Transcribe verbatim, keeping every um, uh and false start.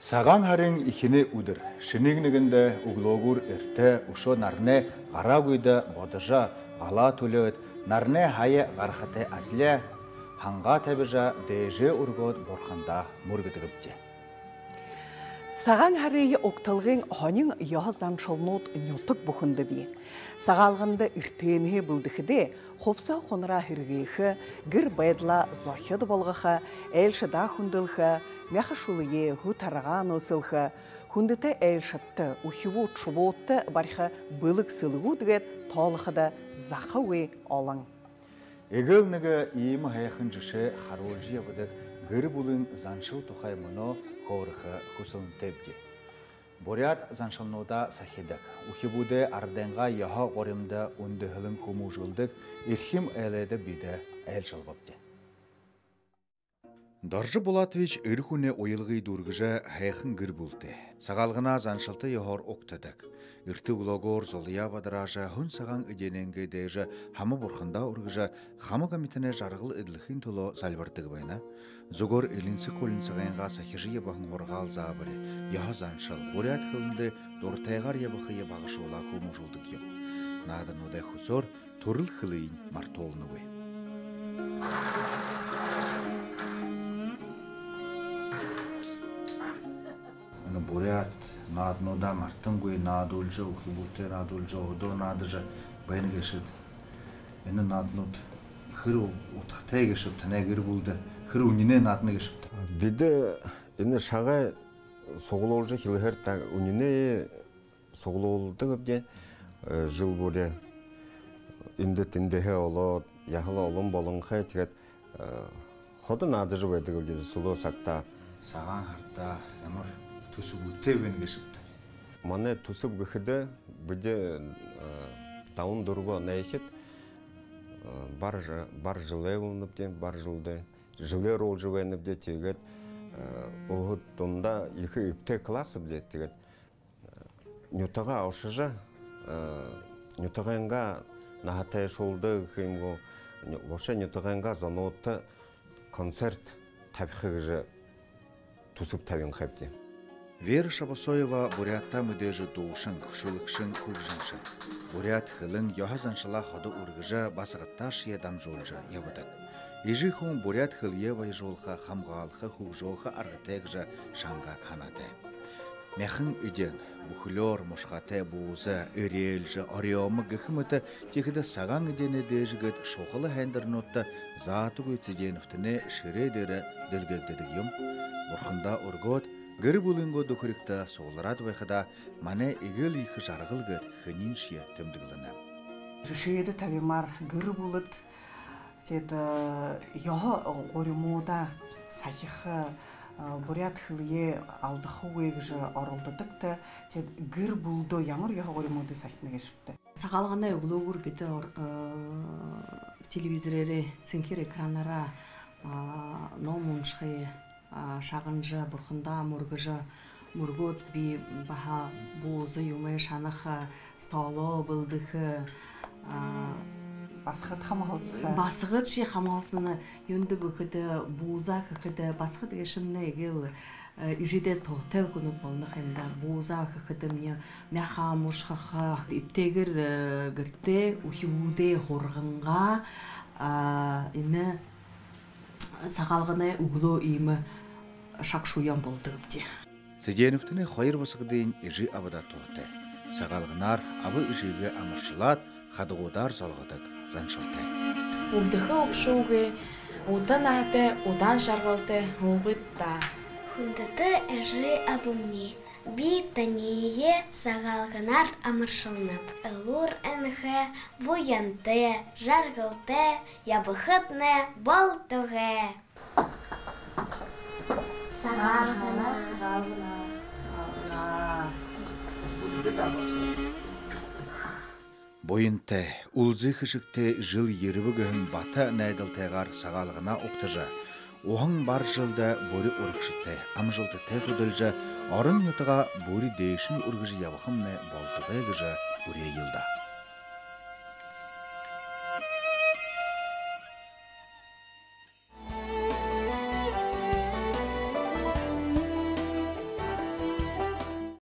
Сагаан һарын эхинэй үдэр. Шэнын нэгэндэ үглөөгүүр эртэ, үшөө наранай гараагүйдэ бодожо, галаа түлеэд, наранай һая гарахатай адли һангаа табижа, дээжээ үргөөд, бурхандаа мүргэдэгбди. Сагаан һарые угталгын һонин ёһо заншалнууд нютаг бүхэндэ бии. Сагаалганда эртэнһээ бэлдэхэдээ, хубсаһа хунараа һэргээхэ, гэр байдалаа зохид болгохо, айлшадаа хүндэлхэ, мяха шүлые, һү таргаа нөөсэлхэ, хүндэтэ айлшадта, үхибүүд шубуудта бариха бэлэг сэлгүүд гээд тоолоходо захагүй олон. Эгээл нэгэ иимэ һайхан жэшээ харуулжа ябадаг гэр бүлын заншал тухай мүнөө хөөрэхэ хүсэлэнтэйбди. Буряад заншалнуудаа сахидаг, үхибүүдээ арадайнгаа ёһо гуримда үндэһэлэн хүмүүжүүлдэг эрхим айлайда бидэ айлшалбабди. Доржо Булатович эрэ хүнэй уялгые дүүргэжэ, һайхан гэр бүлэтэй. Сагаалганаа заншалта ёһоор угтадаг. Эртэ үглөөгүүр зулаяа бадараажа, һүн сагаан эдеэнэйнгээ дээжэ хама бурхандаа үргэжэ, хамаг амитанай жаргал эдлэхын түлөө зальбардаг байна. Зүгөөр элинсэг хулинсагайнгаа сахижа ябаһан һургаал заабари, ёһо заншал, буряад хэлэндээ дуратайгаар ябахые багашуулаа хүмүүжүүлдэг юм. Наадануудай хүсөөр түрэл хэлыень мартуулнагүй. Энэ буряад наадануудаа мартангүй наадуулжа, үхибүүдтээ наадуулжа, одоо наадажа байна гээшэт. Энэ нааданууд хэр удхатай гээшэб, танай гэр бүлэдэ хэр үнинэй наадана гээшэбта? Бидэ энэ шагай суглуулжа эхилһээр даа, үнинэй суглуулдагбди, э, жэл бүри эндэ тэндэһээ олоод, яһала олон болонхой, тиигээд, э, ходо наадажа байдагбди сүлөө сагтаа. Сагаан һарта ямар түсэбүүдтэй байна гээшэбта? Манай түсэб гэхэдэ, бидэ, э, далан дүрбэ оноохид, э, бар, бар жэлээ болонобди, бар жэлдээ, жэлээр уулжа байнабди, тиигээд, э, өөһэд дундаа ехэ эбтэй классбди, тиигээд нютагаа ошожо, э, нютагайнгаа наһатайшуулда гэхэ юм гү, ню-, вообще нютагайнгаа зонуудта концерт табиха гэжэ түсэб табинхайбди. Вера Шабасоева буряадтаа мэдээжэ дуушан, шүлэгшэн, хүгжэмшэн. Буряад хэлэн, ёһо заншалаа ходо үргэжэ, басагадтаашье дамжуулжа ябадаг. Эжы хүн буряад хэлэеэ баяжуулха, хамгаалха, хүгжөөхэ аргатай гэжэ шанга һанаатай. Мяхан эдеэн, бүхэлеэр мушхаатай бууза, эрьелжэ, орёомог гэхэ мэтэ, тиихэдэ сагаан эдеэнэй дээжэ гээд шухала һайндэрнүүдтэ заатагүй Цыденовтэнэй шэрээ дээрэ дэлгэгдэдэг юм. Бурхандаа үргөөд, гэр бүлынгөө дүхэригтэ суглараад байхадаа, манай эгээл ехэ жаргал гээд хэнииньшье тэмдэглэнэ. Жэшээдэ табимаар, гэр бүлэд, тиигээд, э, ёһо гуримуудаа сахиха, э, буряад хэлэеэ алдахагүй гэжэ оролдодогто, тиигээд гэр бүлэдөө ямар ёһо гуримуудые сахина гээшэбта? Сагаалганай үглөөгүүр бидэ ор-, э, телевизорээрээ, сэнхир экранаараа, а, ном уншахые, а, шагнажа, бурхандаа мүргэжэ, мүргөөд, би баһа бууза юумэ шанаха, столоо бэлдэхэ, а, басагад хамһалсаха. Басагадшье хамһалсана, юундэб гэхэдэ, бууза хэхэдэ, басагад гээшэмнай эгээл, э, эжыдээ туһатай хүнүүд болоно ха юм даа. Бууза хэхэдэмни мяха мушхаха, эбтэйгээр, э, гэртээ үхибүүдээ һургангаа, а, энэ Сагаалганай үглөө иимэ шаг шуян болодогбди. Цыденовтэнэй хоёр басагадынь эжы абадаа туһатай. Сагаалганаар аба эжыгээ амаршалаад, хадагуудаар золгодог заншалтай. Үбдэхэ үбшүүгүй, ута наһатай, удаан жаргалтай һуугыт даа. Хүндэтэ эжы абамни, би таниие Сагаалганаар амаршалнаб. Элүүр энхэ, буянтай, жаргалтай ябахатнай болтогой. Сагаалганаар. Сагаалганаар. Буянтай, үлзы хэшэгтэй жэл ерэбэ гэһэн бата найдалтайгаар Сагаалганаа угтажа, уһан бар жэлдэ бүри урагшатай, амжалтатай хүдэлжэ, орон нютагаа бүри дээшэнь үргэжэ ябахамнай болтогой гэжэ үреэел даа.